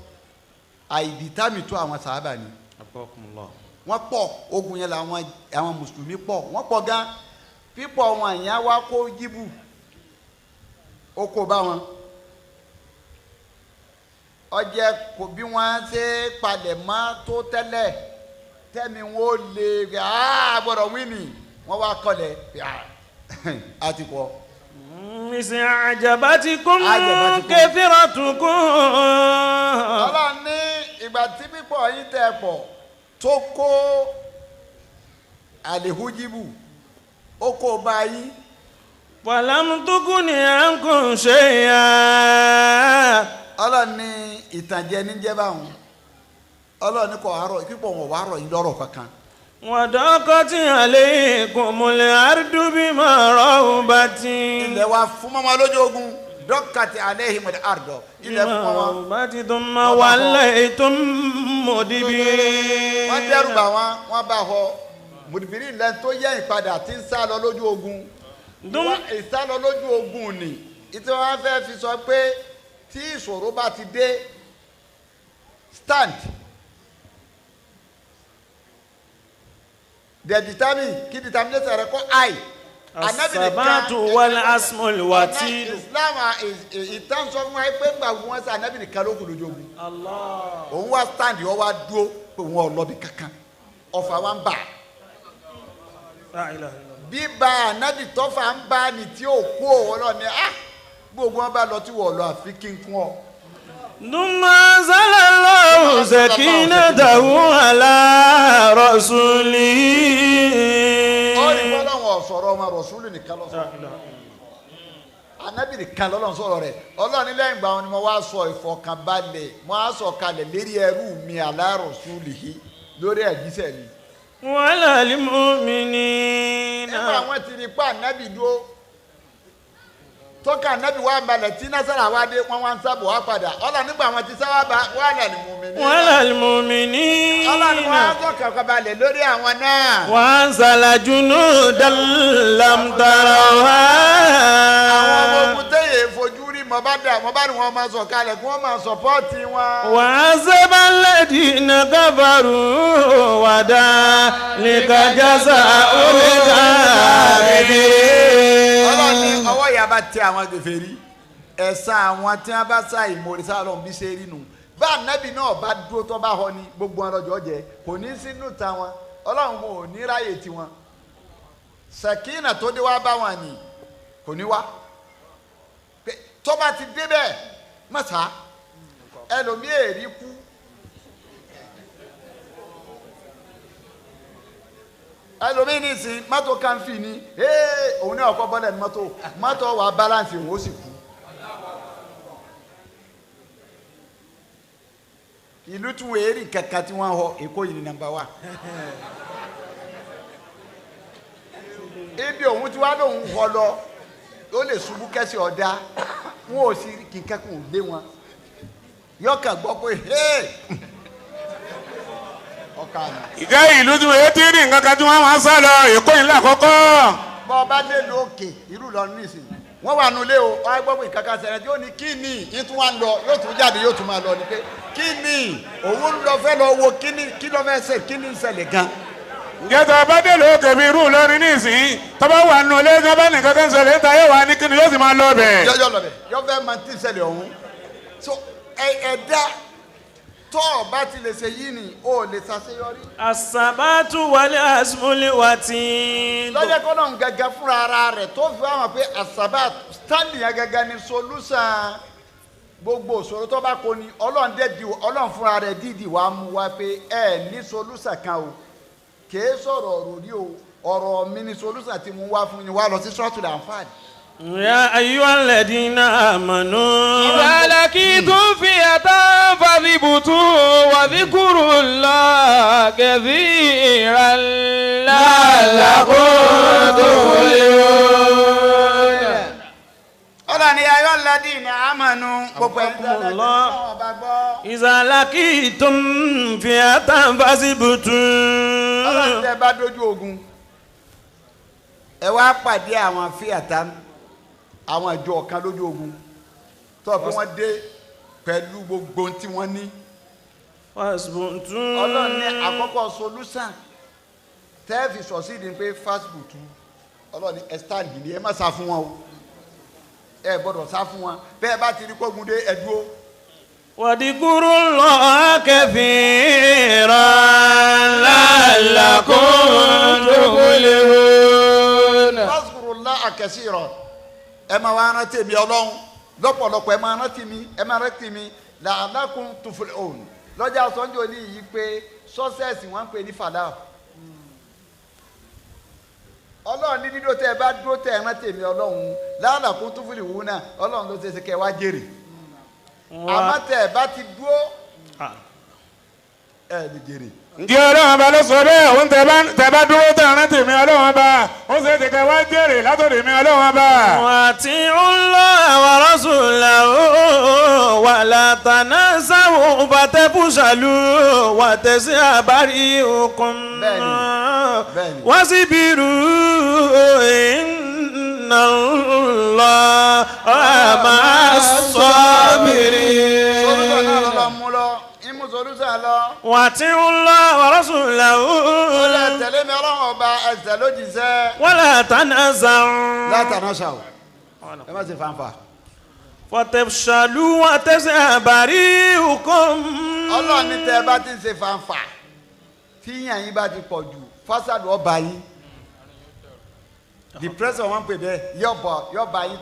àìdítàmì tó àwọn sàábà ni. Wọ́n pọ̀, ogun yẹn làwọn àwọn mùsùlùmí pọ̀, wọ́n pọ̀ gan. Pípọ̀ wọn yẹn wá kó jíbù, ó kó bá wọn. Ọjẹ́ kò bí wọ́n ṣe palẹ̀ mọ́ tó tẹ́lẹ̀, tẹ́mi wọn ò lè gbọ́dọ̀ wíìnì, wọ́n wá kọlẹ̀ àti kọ́. إذ أعجبتكم أعجبتكم. كثرتكم. Ọlọ́run ní ìgbà tí pípọ̀ yín tẹ̀ pọ̀ tó kó àlèhújíbù, ó kó bá yín. ولم تغن عنكم شيئا. Ọlọ́run ní ìtànjẹ níjẹ́ báwọn. Ọlọ́run ní kò àárọ̀ pípọ̀ wọn wà rọ̀ yín lọ́rọ̀ kankan. وضاقت عليكم الأرض بما رحبت. Ilẹ̀ wa fún mọ́mọ́ lójú ogun, dọ́kàtì alayhim al-ardh, ilẹ̀ fún بما mọ́ wọn. رحبت ثم وليتم مدبرين. Wọ́n dẹ́rù bà wọ́n, wọ́n bá họ mùdìbìrì lẹ́nu tó yẹ ìpadà tí ń sá lọ lójú ogun. Ìsá lọ lójú ogun ni ìtí wọ́n fẹ́ fi sọ pé tí ìṣòro bá ti dé, stand the determine kí determination rẹ kọ́ I. As-sabatu wal asmul watil. Islam ìtàn sọ fún wa pé ńgbà wọn sẹ Ànábì nìkan ló kù lójú ogun. Òun wá stand, ó wá dúró pé òun ò lọ bí kankan, ọfà wa ń bà. Bíbá Ànábì tọ́fà ń bá ni tí ò kú òun lọ ni gbogbo wọn bá lọ tí wọ́n lọ àfi kí n kún ọ. ثم أنزل الله سكينته على رسوله. Ó ní bọ́lọ́wọ́ ọ̀sọ̀rọ̀ ọmọ rọ̀ṣúlù nìkan lọ sọ̀rọ̀, Ànábì nìkan lọ́lọ́run sọ̀rọ̀ rẹ̀. Ọlọ́run ní lẹ́yìn ìgbà wọn ni mo wá sọ ìfọ̀kànbalẹ̀, mo wá sọ kalẹ̀ lérí ẹrú mi ala rasulihi, lórí ẹ̀jíṣẹ́ mi. وعلى المؤمنين. Nígbà wọn ti rí pa Ànábì dúró, tọ́ka Ànábì wá balẹ̀ tí násàrà wá dé, wọ́n wá ń sábò wá padà. Ọlọ́run nígbà wọn ti sáwá bá wàhálà ní mùmíní. وعلى المؤمنين. Ọlọ́run wá sọ̀kànbalẹ̀ lórí àwọn náà. وأنزل جنودا لم تروها. Àwọn ọmọ ogun téye fojú rí, mo bá dà mo bá ní wọn máa sọ kalẹ̀ kí wọ́n máa sọpọ́ọ̀tì wọn. وعذب الذين كفروا وذلك جزاء الكافرين. Ọlọ́run ní ọwọ́ ìyá bá tẹ àwọn kèfèrí, ẹ̀san àwọn tí wọ́n bá sá ìmoore sáà lọ́n bí ṣe rí nù. Bá ànábì náà bá dúró tó bá họ ni gbogbo wọn lọ́jọ́ jẹ, kò ní sínú ta wọn, Ọlọ́run kò ní ráyè tiwọn. Sẹ̀kínà tó dé wá bá wọn ni kò ní wá. Tó bá ti dé bẹ́ẹ̀ mọ̀sá ẹlòmíì èrí kú. Ẹlòmíì ní ìsìn mọ́tò kan fi ni òun náà kọ́ bọ́lẹ̀ ní mọ́tò, mọ́tò wà balance òun ó sì kú. Ìlú tún wọ́n èrì kankan tí wọ́n họ, Èkó yìí ní nàmbà wà. Ibi òun tí wàá lòun họ lọ, ó lè ṣubú kẹ́sì ọ̀dá, wọn ò sì kí kẹ́kùn lé wọn. Yọkàn gbọ́ pé ọkà ni. Ìjẹ́ ìlú tí wọ́n ti rí nǹkan kan tí wọ́n máa ń sá lọ, Èkó yìí lákọ́kọ́. Bọ́ ọ bá dé lókè irú lọ nísìnyí, wọ́n wà nulẹ̀ o, wọ́n á gbọ́ pé kankan ṣẹlẹ̀ tí ó ní kí ni ìtún wa ń lọ, yóò tún jáde yóò tún máa lọ ni pé kí ni òun ń lọ fẹ́ lọ wo kí ni, kí ló fẹ́ ṣe, kí ni ń ṣẹlẹ̀ gan. Ǹjẹ́ tó bá dé lóòkè bí irú Ìlọrin nísìnyí tó bá wà nù ilé tó bá nìkan kan ṣẹlẹ̀ níta yóò wá ní kíni yóò sì máa lọ bẹ̀. Yọ lọ bẹ̀ yọ fẹ́ máa ti ṣẹlẹ̀ ọ̀hún. So ẹ̀dá tó o bá ti lè ṣe yìí ni o lè ṣàṣeyọrí. Àsàbátú wálé àsùnmùlẹ̀ wà tí. Lọ́jọ́ kọ́ náà gẹ́gẹ́ fúnra ara rẹ̀ tó fi wá wọn pé àsàbát stanley yẹn gẹ́gẹ́ ni solution gbogbo òṣòro tó bá kó ni Ọlọ́run dẹ̀ di Ọlọ́run fúnra rẹ̀ dídì wàá mú wa pé ẹ ní solution kan o kèé sọ̀rọ̀ ọ̀rọ̀ rí o ọ̀rọ̀ mi ni solution ti mú wá fún yín wá lọ sí Suratul Anfal. يا أيها الذين آمنوا إذا لقيتم فئة فاثبتوا واذكروا الله كثيرا لعلكم تفلحون. Ọlọ́ni ayọ́ alladhina amanu gbogbo ẹni tó bá gbọ́. إذا لقيتم فئة فاثبتوا. Ọlọ́ni tẹ́ bá dójú ogun ẹ wá pàdé àwọn fíàtà àwọn ìjọ kan lójú ogun tó pé wọ́n dé pẹ̀lú gbogbo tí wọ́n ní. Ọlọ́run ní àkọ́kọ́ solution tẹ́ẹ̀fì sọ̀sídìí pé fásitì Ọlọ́run ní ẹ stand ní ẹ má sá fún wọn o ẹ gbọ́dọ̀ sá fún wọn bẹ́ẹ̀ bá ti rí kógun dé ẹ dúró. واذكروا كثيرا لعلكم تفلحون. واذكروا كثيرا ẹ máa wá rántí mi Ọlọ́run lọ́pọ̀lọpọ̀ ẹ máa rántí mi ẹ máa rántí mi la'allakum tuflihun. Lọ́jà sọ́njọ́ ní yìí pé sọ́sẹ̀sì wọ́n ń pè ní fàlà. Ọlọ́run ní dídó tẹ́ ẹ bá dúró tẹ́ ẹ rántí mi Ọlọ́run la'allakum tuflihun náà Ọlọ́run ló ṣe é ṣe kẹ́ ẹ wá jèrè. Àmọ́ tẹ́ ẹ bá ti dúró ẹ lè jèrè. Ǹjẹ́ Ọlọ́run ọba ló sọ bẹ́ẹ̀ òun tẹ bá dúró tẹ rántí mi Ọlọ́run ọba ó ṣe é ti kẹ́ wá jèrè látọ̀dọ̀ mi Ọlọ́run ọba. وأطيعوا الله ورسوله ولا تنازعوا فتفشلوا وتذهب ريحكم واصبروا إن الله مع الصابرين. وأطيعوا الله ورسوله ولا تنازعوا لا تنازعوا ẹ má ṣe fanfa. فتفشلوا وتذهب ريحكم. Ọlọ́run ní tẹ́ ẹ bá ti ń ṣe fanfa tí yíyan yín bá ti pọ̀ jù fásádù ọba yín depression wọn pè bẹ́ẹ̀ yọba yín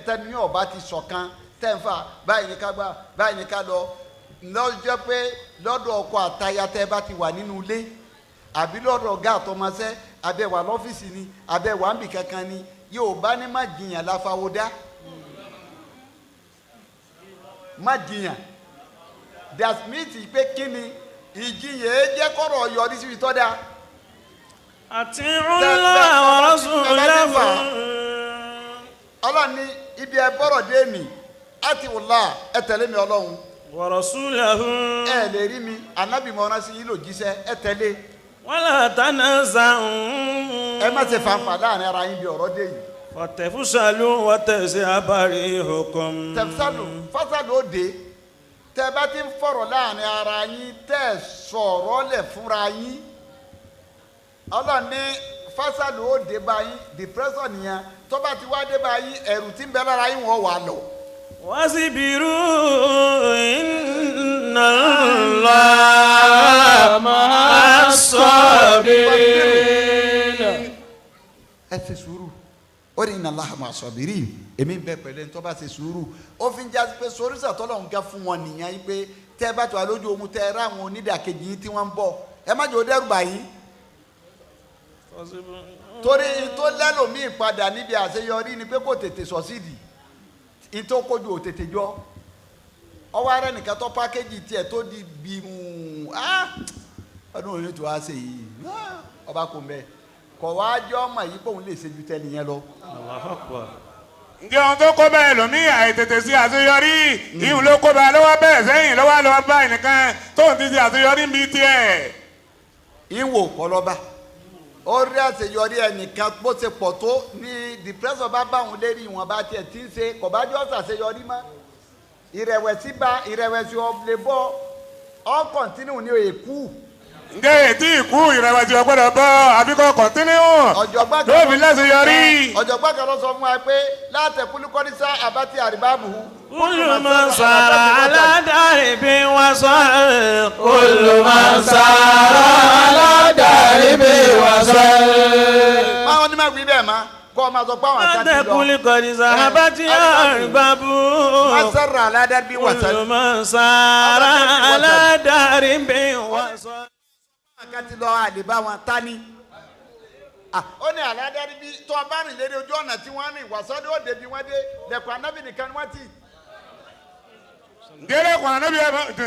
tẹ́ni ọba ti ṣọ̀kan tẹ́ ń fà báyìí ní ká gbà báyìí ní ká lọ lọ́jọ́ pé lọ́dọ̀ ọkọ àtaya tẹ́ bá ti wà nínú ilé àbí lọ́dọ̀ ọ̀gá àtọmọṣẹ́ àbẹ̀ wà lọ́fíìsì ni àbẹ̀ wà níbì kankan ni yóò bá ní má jiyàn láfáwọ́dá má jiyàn dasmith pé kí ni ìjiyàn ẹ jẹ́ kọ́rọ̀ yọrí síbi tọ́ da. àti ńlá ọ̀rọ̀ sùn lẹ́fọ̀ọ́. Ọlọ́run ní ibi ẹ bọ́rọ̀ dé mi àti wùlá ẹ tẹ̀lé mi Ọlọ́run. Wa rasulahu. Ẹ lè rí mi ànábì mọ ránṣẹ́ yín lò jíṣẹ́ ẹ tẹ̀lé. Wala tanaza'u. Ẹ má ṣe fanfa láàrin ara yín bí ọ̀rọ̀ dé yìí. Fatafshalu wa tazhaba rihukum. Tafshalu fásálù ó dé tẹ bá ti ń fọ̀rọ̀ láàrin ara yín tẹ́ sọ̀rọ̀ lẹ̀ fúnra yín. Ọlọ́run ní fásálù ó dé bá yín depression nìyẹn tó bá ti wá dé bá yín ẹ̀rù tí ń bẹ lára yín wọ́n wà lọ. واصبروا إن الله مع الصابرين. Ẹ ṣe sùúrù ó ní inna Allaha ma'a sabirin èmi ń bẹ pẹ̀lú ẹni tó bá ṣe sùúrù ó fi ń jásí pé sóríṣà tọ́lọ̀ ń gá fún wọn nìyẹn yìí pé tẹ́ ẹ bá tó wà lójú ogun tẹ́ ẹ rá àwọn onídàkejì yín tí wọ́n ń bọ̀ ẹ má jẹ́ ó dẹ́rù bà yín torí tó lẹ́lòmíì padà níbi àṣeyọrí ni pé kò tètè sọ̀sídìí ntọ́ kojú ò tètè jọ ọwọ́ ara nìkan tó pákéjì tiẹ̀ tó di bímú ọdún òní tó wá ṣe yìí ọba kò mbẹ kọ̀ wá jọ ọmọ yìí pé òun lè ṣe ju tẹ́lẹ̀ yẹn lọ. Ǹjẹ́ ohun tó kó bẹ́ẹ̀ lómi àìtètè sí àṣeyọrí ìhùn ló kó bẹ́ẹ̀ lọ́wọ́ bẹ́ẹ̀ sẹ́yìn lọ́wọ́ lọ́wọ́ báyìí nìkan tóun ti ṣe àṣeyọrí ń bí tiẹ̀. Ìwò kọlọ́ba ó rí àṣeyọrí ẹnìkan bó ṣe pọ̀ tó ní depression bá bá òun lérí ìwọ̀nba tiẹ̀ tí ń ṣe kò bá jọ́ ṣàṣeyọrí mọ́ ìrẹ̀wẹ̀sì bá ìrẹ̀wẹ̀sì ọ̀lẹ̀ bọ́ ọ́ kọ̀ntínú ní èkú. Ǹjẹ́ ètí ìkú ìrẹ̀wẹ̀sì ọ̀gbọ́dọ̀ bọ́ àbíkọ́ kọ̀ntínú ọ̀jọ̀gbọ́n tó fi láṣeyọrí. Ọ̀jọ̀gbọ́n kan ló sọ fún wa pé látẹ̀kúlùkọ́ni sá àbátí àríbáàbù. كل من سار على درب وصل كل من سار على درب وصل Báwọn ní máa wí bẹ́ẹ̀ ma kọ́ ọ máa sọ pé àwọn kan ti lọ. látẹ̀kùlù kọ́ni sábàtì àríbábù Masara aládàbí wàsán. كل من سار على درب وصل. Àwọn kan ti lọ àdìbá wọn tání. Ó ní aládàbí bí tó a bá rìn lérí ojú ọ̀nà tí wọ́n rìn wàsán ó débi wọ́n dé lẹ̀kọ́ anábì nìkan ni wọ́n ti. Ǹjẹ́ lẹ́kùn ànábì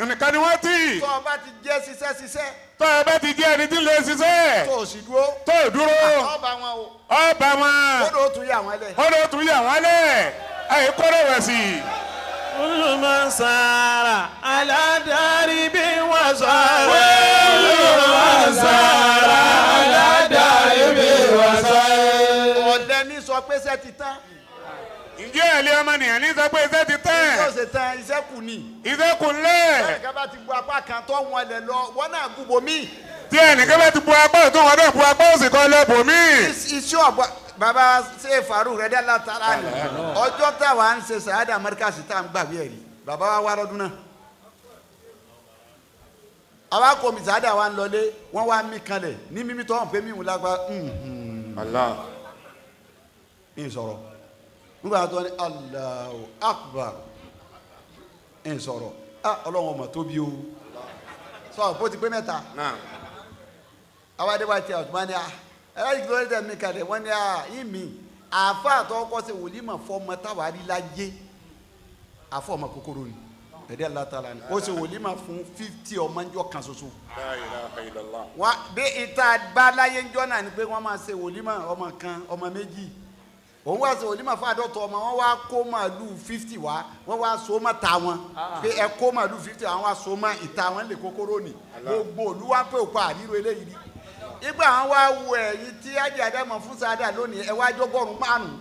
nìkan ni wọ́n tì. Tó o bá ti jẹ́ ṣiṣẹ́ ṣiṣẹ́ Tó o bá ti jẹ́ ẹni tí ń lè ṣiṣẹ́. tó o sì dúró. Tó o dúró. Ọba wọn o. Ọba wọn. Kódò ó tún yà wọ́n lẹ̀. Ó ló tún yà wọ́n lẹ̀. Àyè kọ́rọ̀ wẹ̀ sí. كل من سار على درب وصل كل من سار على درب وصل. Ọ̀dẹ ní sọ pé iṣẹ́ ti tán. Ǹjẹ́ ẹ̀lẹ́ ọmọnìyàn ní sọ pé iṣẹ́ ti tán? Yóò ṣe tán iṣẹ́ kù ni. Iṣẹ́ kù lẹ̀. Ẹnìkan bá ti bu apá kan tó wọn lẹ̀ lọ, wọ́n náà gúnbo míì. Tí ẹnìkan bá ti bu apá ọ̀tún wọn náà bu apá òsì kan lọ bò míì. Iṣẹ́ ọ̀gbọ́n bàbá ṣe Faruk rẹ̀ dẹ́ látara ni. Ọjọ́ táwa ń ṣe sàádà Amẹ́ríkà sí tá à ń gbàgbé ẹ̀rí. Bàbá wa wá lọ́dún náà. Àwa kò mi sàádà wa ń lọlé, wọ́n wá mí kanlẹ̀ ní mímí tó hàn pé mímu lágbá. Allah. Ń sọ̀rọ̀. Nígbà tó ní Allahu Akbar. Ń sọ̀rọ̀. Ah Ọlọ́run ọmọ tóbi o. Sọ bó ti pé mẹ́ta. Àwa dé wá ti àtúmọ̀ ní a ẹ̀rọ ìgbìlẹ̀ tẹ̀ mí kalẹ̀ wọ́n ní a ìmí àfa àtọkọ ṣe wòlímọ̀ fọmọ táwa rí láyé àfọ ọmọ kòkòrò ni ẹ̀dẹ́ látara ni ó ṣe wòlímọ̀ fún 50 ọmọ ńjọ́ kan ṣoṣo. La ilaha illallah. Wọ́n bí ìta bá láyé ńjọ́ náà ni pé wọ́n máa ṣe wòlímọ̀ ọmọ kan ọmọ méjì òun wá ṣe wòlímọ̀ fún àádọ́ta ọmọ wọ́n wá kó màálù 50 wá wọ́n wá so mọ́ ta wọn pé ẹ kó màálù 50 àwọn wá so mọ́ ìta wọn lè kókóró ni gbogbo olúwa pé òkú àríro eléyìí rí ìgbà àwọn wá wo ẹ̀yìn tí ajé àdámọ̀ fún sáadà lónìí ẹ wá jọgọ́rùn márùn-ún.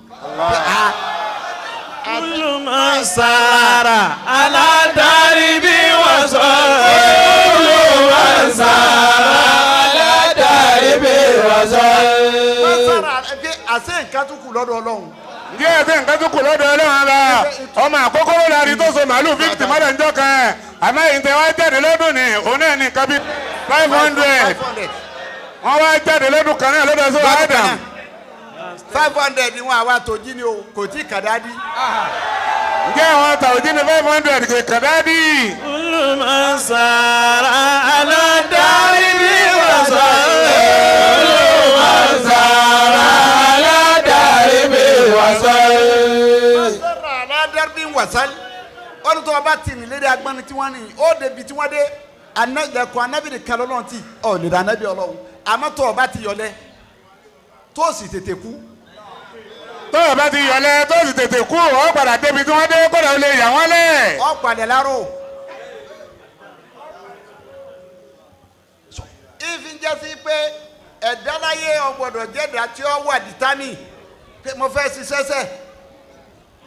كل من سار على درب وصل كل من سار على درب وصل. Wọ́n sára pé àṣẹ nǹkan tún kù lọ́dọ̀ Ọlọ́run. Ǹjẹ́ ẹ̀sẹ̀ nǹkan tó kù lọ́dọ̀ Ọlọ́run ara ọmọ àkókò ló la rí tó so màálù 50 mọ́lẹ̀ ńjọ́ kan àmọ́ èyí tẹ wá jáde lọ́dún ni òun náà ní nǹkan bí 500 wọ́n wá jáde lọ́dún kan náà lọ́dọ̀ sọ Adam. 500 ni wọn àwa tó jí ni o kò tí kàdá dí. Ǹjẹ́ àwọn tàwùjí ni 500 kò kàdá dí. كل من سار على درب وصل كل من سار على درب وصل. Sọ́ra aládàrbí wàsálì ọdún tó o bá tì ní lédè agbọ́ni tí wọ́n ní ó débi tí wọ́n dé lẹ́kọ̀ọ́ anábìrì kan lọ́lọ́run tí ọ̀ lè dá anábì Ọlọ́run àmọ́ tó o bá ti yọlẹ̀ tó o sì tètè kú. Tó o bá ti yọlẹ̀ tó o sì tètè kú ó padà débi tí wọ́n dé kódà ó lè yà wọ́n lẹ̀. Ọ padà lárò. Ìfi jẹ́ sí pé ẹ̀dá láyé ọ̀gbọ́dọ̀ jẹ́dá tí ó wà dìtámì pé mo fẹ́ ṣiṣẹ́ sẹ̀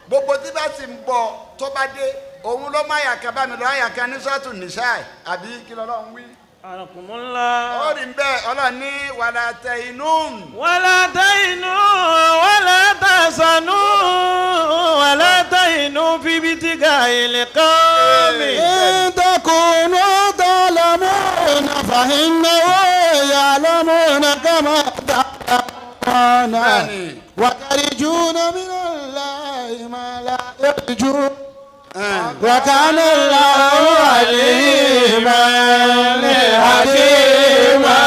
gbogbo tí bá sì ń bọ̀ tó bá dé òun ló má yàkà bá mi lọ àyàkà ní sọ́ọ̀tù nìṣáì àbí kí lọ́lọ́run wí. Arakumullah. Ó rí bẹ́ẹ̀ Ọlọ́run ní wàlá tẹ inú. ولا تهنوا ولا تحزنوا ولا تهنوا في ابتغاء القوم. إن تكونوا تعلمون فإنه يعلمون كما تعلمون وترجون من الله ما لا يرجون وكان الله عليما حكيما.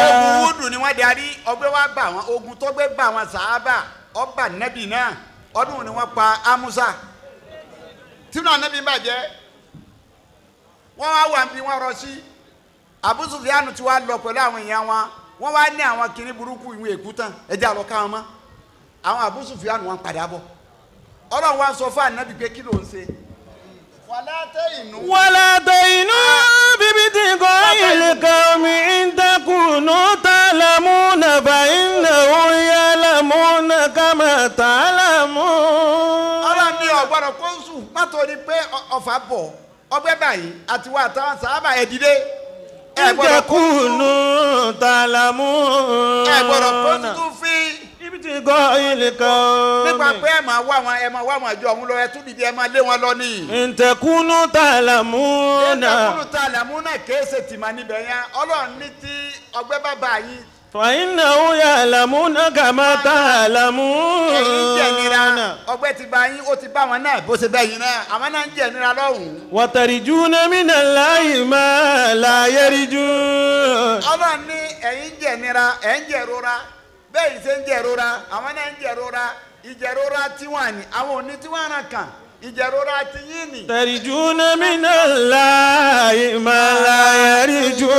Ogun wúdù ni wọ́n darí ọgbẹ́ wa bá wọn ogun tó gbé bá wọn sàábà ọba nẹ́bì náà ọdún ni wọ́n pa Amusa tínú ànẹ́bì bàjẹ́ wọ́n wá wà bí wọ́n rọ sí Abu Sufyanu tí wàá lọ pẹ̀lú àwọn èèyàn wọn wọ́n wá ní àwọn kinní burúkú ìwé èkútàn ẹjẹ́ àlọ́ káwọn mọ́ àwọn Abu Sufyanu wọn padà bọ̀ Ọlọ́run wa sọ fún ànẹ́bì pé kí ló ń ṣe. Wàlá tẹ inú. ولا تهنوا في ابتغاء القوم إن تكونوا تعلمون فإنهم يعلمون كما تعلمون. Ọlọ́run ní ọ̀gbọ́dọ̀ kó sùn má torí pé ọ̀fà bọ̀ ọgbẹ́ báyìí àti wà táwọn sábà ẹ̀ dìde Ẹ gbọ́dọ̀ kó Ìjẹkùnú tàlámù. Ẹ gbọ́dọ̀ kó tuntun fi. Ibi tí gọ́ ilé kan. Nípa pé ẹ máa wá wọn, ẹ máa wá wọn àjọ ọ̀hún lọ, ẹ tún dìde, ẹ máa lé wọn lọ ní. Ìtẹ̀kùnú tàlámù náà. Ìtẹ̀kùnú tàlámù náà kìí ṣe tìmọ̀ níbẹ̀ yẹn. Ọlọ́run ní tí ọgbẹ́ bàbá yín. Fàyínàwó ya'lamuna kama ta'lamun. Ẹ̀yin jẹ̀nira, ọgbẹ́ ti bá yín, ó ti bá wọn náà bó ṣe bẹ́ yín náà, àwọn náà ń jẹ̀nira lọ́hùn-ún. Wa tarjuna minallahi ma la yarjun. Ọlọ́run ní ẹ̀yin jẹ̀nira, ẹ̀ ń jẹ̀rora, bẹ́ẹ̀ yìí ṣe ń jẹ̀rora, àwọn náà ń jẹ̀rora, ìjẹ̀rora tiwọn ni, àwọn òní tí wọ́n ràn kàn, ìjẹ̀rora ti yín ni. Tarjuna minallahi ma la yarjun.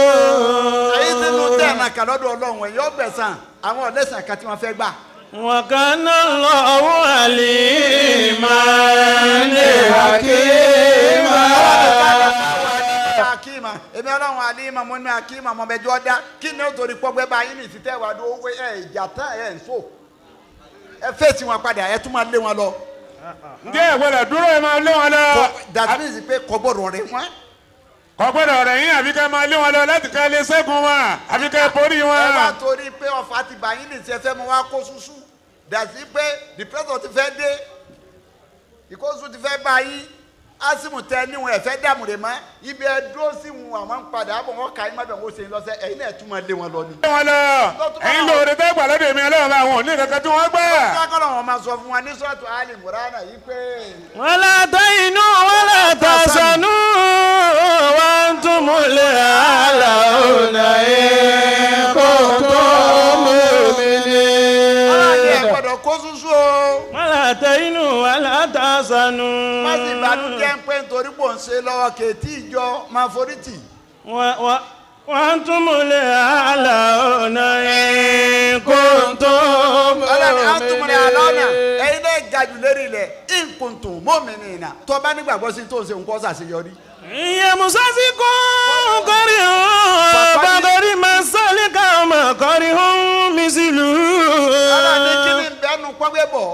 Ẹ̀yin tí inú tẹ̀ ẹ̀ràn kàn lọ́dọ̀ Ọlọ́run, ẹ̀yin ọ̀gbẹ̀sán, àwọn ọ̀lẹ́sàn kan tí wọ́n fẹ́ gbà. Wa kana Allahu aliman hakima. Akima, èmi Ọlọ́run alima, mo ní akima, mo bẹjọ́ dá, kí ni ó torí pọ́gbẹ́ bá yín ní ìsìtẹ́ wà ló ẹ̀ ìjà tán ẹ̀ ń so. Ẹ fèsì wọn padà, ẹ tún máa lé wọn lọ. Ǹjẹ́ ẹ gbọ́dọ̀ dúró, ẹ máa lé wọn lọ. That means pé kò gbọ́dọ̀ rẹ̀ wọ́n. Kò gbọ́dọ̀ rẹ̀ yín, àbí ká máa lé wọn lọ láti ká lè ṣẹ́gun wọn, àbí ká borí wọn. Ẹ wá torí pé ọfà ti bà yín ní ìsìn, ẹ fẹ́ mọ wá kó ṣuṣu. Dàsí pé the president ti fẹ́ dé, ìkóṣù ti fẹ́ bá yín, asimu tẹ níwọn ẹ fẹ́ dààmú rẹ̀ mọ́, ibi ẹ dúró sí wọn, àwọn ń padà bọ̀, wọ́n kà í má bẹ̀ wọ́n ṣe lọ́sẹ̀, ẹ̀yin náà tún máa lé wọn lọ ni. Lé wọn lọ, ẹ̀yin lóore tẹ́ gbà lọ́dọ̀ èmi Ọlọ́run, àwọn ò ní kankan tí wọ́n gbà. Lọ́kọ̀ọ́ wọn máa sọ fún wa ní sọ́ọ̀tù Ali Murana yìí pé. Wala tahinu wala tahzanu wa antumul a'launa in kuntum mu'minin. Ọlọ́run ẹ gbọ́dọ̀ kó ṣuṣu o. Wala tahinu wala tahzanu. Má sì bànújẹ́ ń pé nítorí pò ń ṣe lọ́wọ́ kèétí ìjọ máa forí tì. Wa antumul a'launa in kuntum mu'minin. Ọlọ́run antumul a'launa, ẹ̀yin náà ga jù lérí ilẹ̀, in kuntum mu'minina. Tó bá nígbàgbọ́ sí tó ń ṣe nǹkan ṣàṣeyọrí. Yamusasikum qarihun baqari masalika maqarihun misluhu. Ọlọ́run ní kí ni bẹ́ẹ̀ nu pọ́ngbẹ́ bọ̀,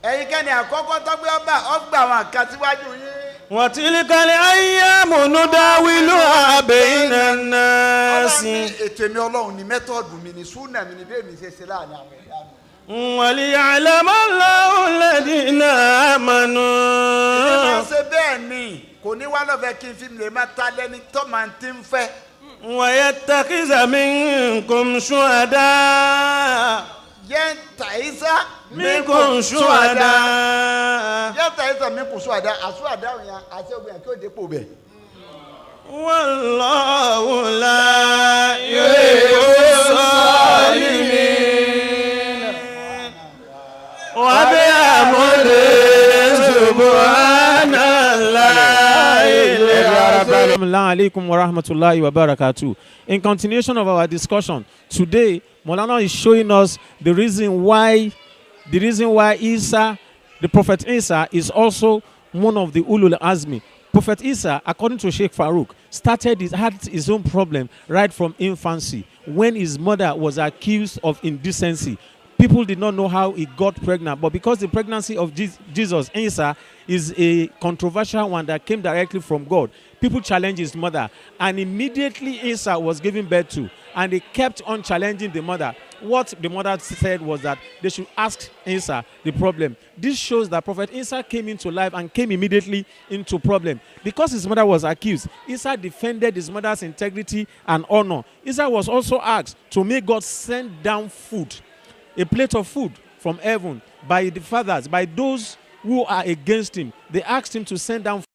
ẹ̀yin kẹ́ni àkọ́kọ́ tọ́gbẹ́ ọba ọgbà àwọn àkàtíwájú yín. Wa tilkal ayyamu nudawiluha bayna an-nasi. Ọlọ́run ní ètò èmi Ọlọ́run ní mẹ́tọ́ọ̀dù mi ní súnà mi ní bí èmi ṣe ṣe láàrin àwọn ẹ̀dá mi. Waliya'lama Allahu alladhina amanu. Ìdí máa ń ṣe bẹ́ẹ̀ ni, kò ní wá lọ́fẹ̀ẹ́ kí n fi lè máa ta lẹ́ni tó máa ti ń fẹ́. Wa yattakhiza minkum shuhada. Yẹn tàyísá minkum shuhada. Yẹn tàyísá minkum shuhada, àsúwàdá òyìn àti ògbìn àti òdepò bẹ̀. Wallahu la yuhibbu zalimin. Wa bihamdihi subhanallahi Assalamu alaikum wa rahmatullahi wa barakatuh. In continuation of our discussion today, Molana is showing us the reason why Isa, the Prophet Isa, is also one of the Ulul Azmi. Prophet Isa, according to Sheikh Farouk, had his own problem right from infancy when his mother was accused of indecency. People did not know how he got pregnant, but because the pregnancy of Jesus, Isa, is a controversial one that came directly from God, people challenged his mother, and immediately Isa was given birth to, and they kept on challenging the mother. What the mother said was that they should ask Isa the problem. This shows that Prophet Isa came into life and came immediately into problem. Because his mother was accused, Isa defended his mother's integrity and honor. Isa was also asked to make God send down food, a plate of food from heaven, by the fathers, by those who are against him. They asked him to send down